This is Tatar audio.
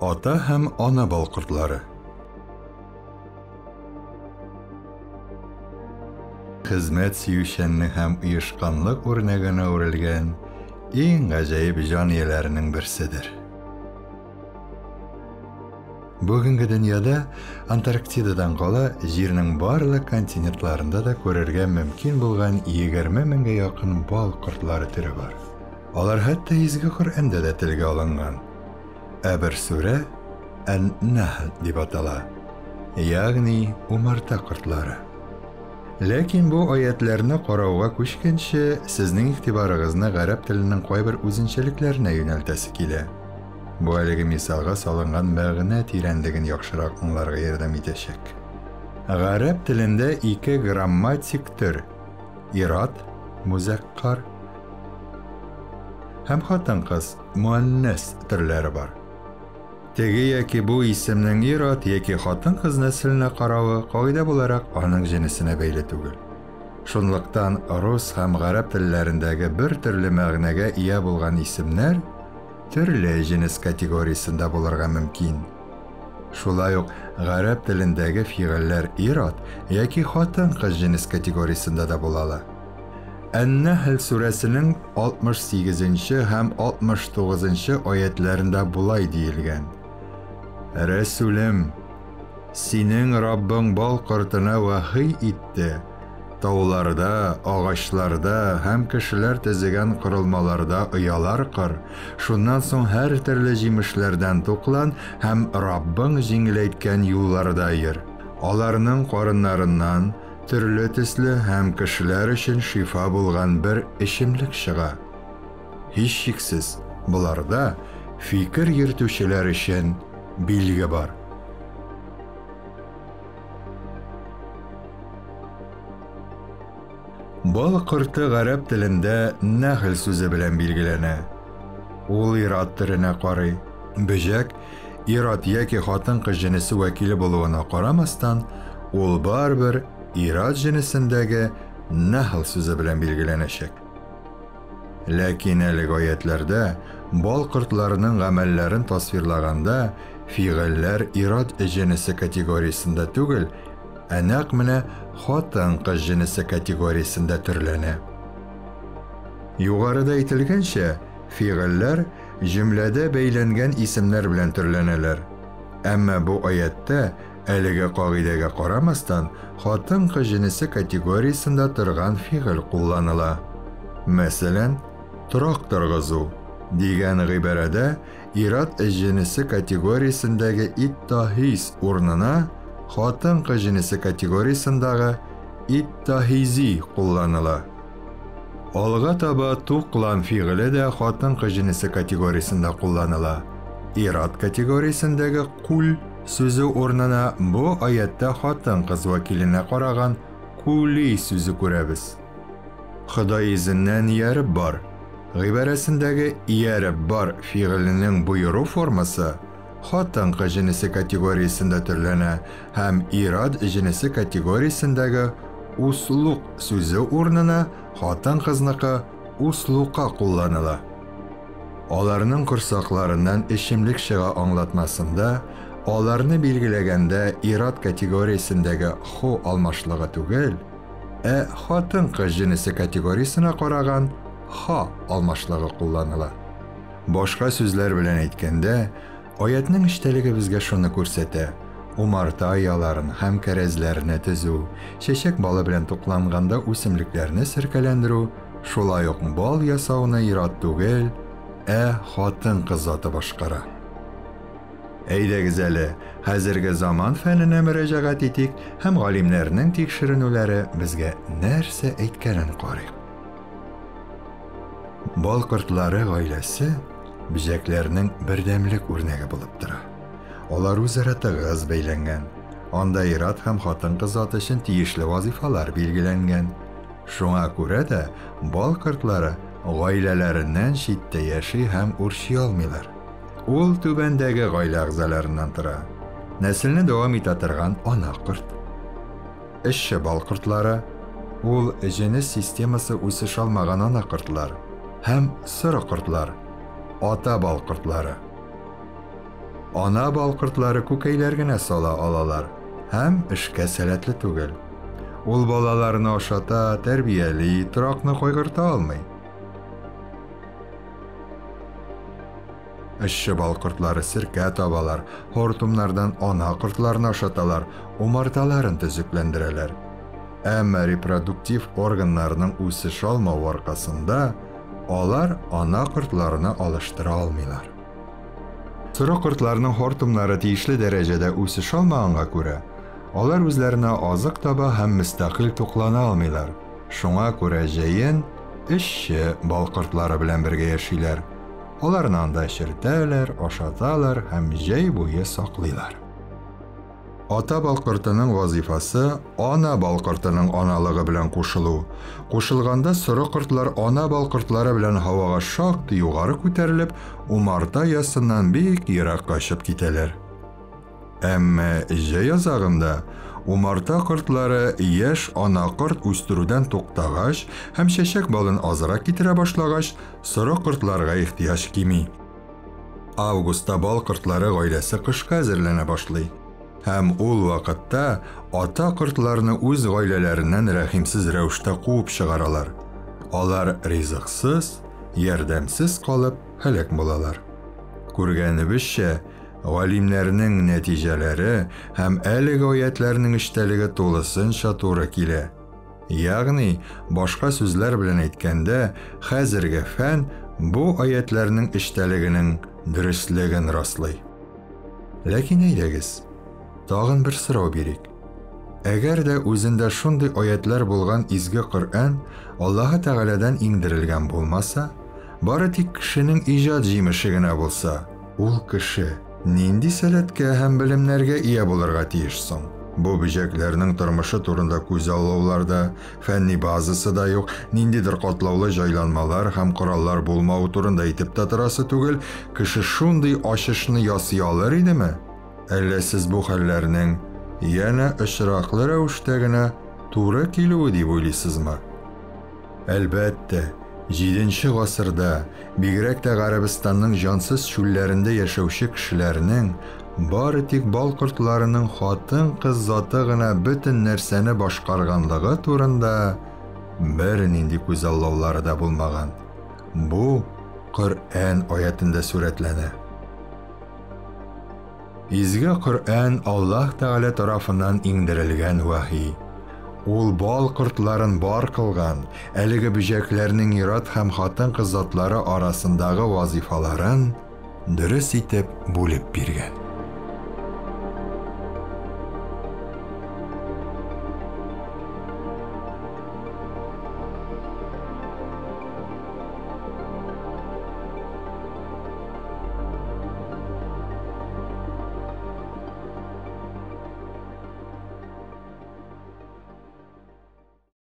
Ата һәм ана бал кортлары. Хезмәт сөючәнлек һәм оешканлык үрнәгенә әверелгән иң гаҗәеп җан ияләренең берседер. Бүгенге дөньяда Антарктидадан кала Җирнең барлык континентларында да күрергә мөмкин булган 20 меңгә якын бал кортлары төре бар. Алар хәтта Изге Коръәндә дә телгә алынган. Ә бер сүрә Ән-Нәхл дип атала, ягъни умарта кортлары. Ләкин бу аятьләрне карауга күчкәнче, сезнең игътибарыгызны гарәп теленең кайбер үзенчәлекләренә юнәлтәсе килә. Бу әлеге мисалга салынган мәгънә тирәнлеген яхшырак аңларга ярдәм итәчәк. Гарәп телендә ике грамматик төр, ир-ат, музәккар, һәм хатын-кыз, муәннәс, төрләре бар. Теге яки бу исемнең ир-ат яки хатын-кыз нәселенә каравы, кагыйдә буларак, аның җенесенә бәйле түгел. Шунлыктан рус һәм гарәп телләрендәге бер төрле мәгънәгә ия булган исемнәр төрле җенес категориясендә булырга мөмкин. Шулай ук гарәп телендәге фигыльләр ир-ат яки хатын-кыз җенес категориясендә дә була ала. Ән-Нәхл сүрәсенең 68 нче һәм 69 нчы аятьләрендә болай диелгән: Рәсүлем, синең Раббың бал кортына вәхый итте, тауларда, агачларда һәм кешеләр төзегән корылмаларда оялар кор, шуннан соң һәртөрле җимешләрдән туклан һәм Раббың җиңеләйткән юлларда йөр. Аларның карыннарыннан Төрле төсле һәм кешеләр өчен шифа булган бер эчемлек чыга. Һичшиксез, боларда фикер йөртүчеләр өчен билге бар. Бал корты гарәп телендә нәхл сүзе белән билгеләнә. Ул ир-ат төренә карый. Бөҗәк ир-ат яки хатын-кыз җенесе вәкиле булуына карамастан, ул барыбер ир-ат җенесендәге нәхл сүзе белән билгеләнәчәк. Ләкин әлеге аятьләрдә бал кортларының гамәлләрен тасвирлаганда фигыльләр ир-ат җенесе категориясендә түгел, ә нәкъ менә хатын-кыз җенесе категориясендә төрләнә. Югарыда әйтелгәнчә, фигыльләр җөмләдә бәйләнгән исемнәр белән төрләнәләр. Әмма бу аятьтә, әлеге кагыйдәгә карамастан, хатын-кыз җенесе категориясендә торган фигыль кулланыла. Мәсәлән, торак торгызу дигән гыйбарәдә ир-ат җенесе категориясендәге иттаһиз урынына хатын-кыз җенесе категориясендагы иттаһизи кулланыла. Алга таба туклан фигыле дә хатын-кыз җенесе категориясендә кулланыла. Ир-ат категориясендәге кул сүзе урынына бу аятьтә хатын-кыз вәкиленә караган кули сүзе күрәбез. Ходай изеннән ияреп бар гыйбарәсендәге ияреп бар фигыленең боеру формасы хатын-кыз җенесе категориясендә төрләнә һәм ир-ат җенесе категориясендәге услук сүзе урынына хатын-кызныкы услука кулланыла. Аларның корсакларыннан эчемлек чыга аңлатмасында аларны билгеләгәндә ир-ат категориясендәге хо алмашлыгы түгел, ә хатын-кыз җенесе категориясенә караган ха алмашлыгы кулланыла. Башка сүзләр белән әйткәндә, аятьнең эчтәлеге безгә шуны күрсәтә, умарта ояларын һәм кәрәзләрне төзү, чәчәк балы белән тукланганда үсемлекләрне серкәләндерү, шулай ук бал ясауны ир-ат түгел, ә хатын-кыз заты башкара. Әйдәгез әле, хәзерге заман фәненә мөрәҗәгать итик һәм галимнәрнең тикшеренүләре безгә нәрсә әйткәнен карыйк. Бал кортлары гаиләсе бөҗәкләрнең бердәмлек үрнәге булып тора. Алар үзара тыгыз бәйләнгән. Анда ир-ат һәм хатын-кыз заты өчен тиешле вазыйфалар билгеләнгән. Шуңа күрә дә бал кортлары гаиләләреннән читтә яши һәм үрчи алмыйлар. Ул түбәндәге гаилә әгъзаларыннан тора. Нәселне дәвам итә торган ана корт. Эшче бал кортлары, ул җенес системасы үсеш алмаган ана кортлар һәм соры кортлар, ата бал кортлары. Ана бал кортлары күкәйләр генә сала алалар һәм эшкә сәләтле түгел. Ул балаларны ашата, тәрбияли, торакны кайгырта алмый. Эшче бал кортлары серкә табалар, хортумнардан ана кортларны ашаталар, умарталарын төзекләндерәләр. Әмма репродуктив органнарының үсеш алмавы аркасында алар ана кортларны алыштыра алмыйлар. Соры кортларның хортумнары тиешле дәрәҗәдә үсеш алмаганга күрә, алар үзләренә азык таба һәм мөстәкыйль туклана алмыйлар. Шуңа күрә җәен эшче бал кортлары белән бергә яшиләр. Аларны анда эчертәләр, ашаталар һәм җәй буе саклыйлар. Ата бал кортының вазифасы ана бал кортының аналыгы белән кушылу. Кушылганда соры кортлар ана бал кортлары белән һавага шактый югары күтәрелеп, умарта оясыннан бик еракка очып китәләр. Әмма җәй азагында умарта кортлары яшь ана корт үстерүдән туктагач һәм чәчәк балын азрак китерә башлагач, соры кортларга ихтыяҗ кими. Августта бал кортлары гаиләсе кышка әзерләнә башлый. Һәм ул вакытта ата кортларны үз гаиләләреннән рәхимсез рәвештә куып чыгаралар. Алар ризыксыз, ярдәмсез калып һәлак булалар. Күргәнебезчә, галимнәрнең нәтиҗәләре һәм әлеге аятьләрнең эчтәлеге тулысынча туры килә. Ягъни, башка сүзләр белән әйткәндә, хәзерге фән бу аятьләрнең эчтәлегенең дөреслеген раслый. Ләкин әйдәгез, тагын бер сорау бирик. Әгәр дә үзендә шундый аятьләр булган изге Коръән Аллаһы Тәгаләдән иңдерелгән булмаса, бары тик кешенең иҗат җимеше генә булса, ул кеше нинди сәләткә һәм белемнәргә ия булырга тиеш соң? Бу бөҗәкләрнең тормышы турында күзаллаулар да, фәнни базасы да юк, ниндидер катлаулы җайланмалар һәм кораллар булмавы турында әйтеп тә торасы түгел, кеше шундый ачышны ясый алыр идеме? Әллә сез бу хәлләрнең янә очраклы рәвештә генә туры килүе дип уйлыйсызмы? Әлбәттә, 7 гасырда, бигрәк тә Гарәбстанның җансыз чүлләрендә яшәүче кешеләрнең бары тик бал кортларының хатын-кыз заты гына бөтен нәрсәне башкарганлыгы турында бернинди күзаллаулары да булмаган. Бу Коръән аятендә сурәтләнә. Изге Коръән Аллаһ Тәгалә тарафыннан иңдерелгән вәхи. Ул бал кортларын бар кылган, әлеге бөҗәкләрнең ир-ат һәм хатын-кыз затлары арасындагы вазифаларын дөрес итеп бүлеп биргән.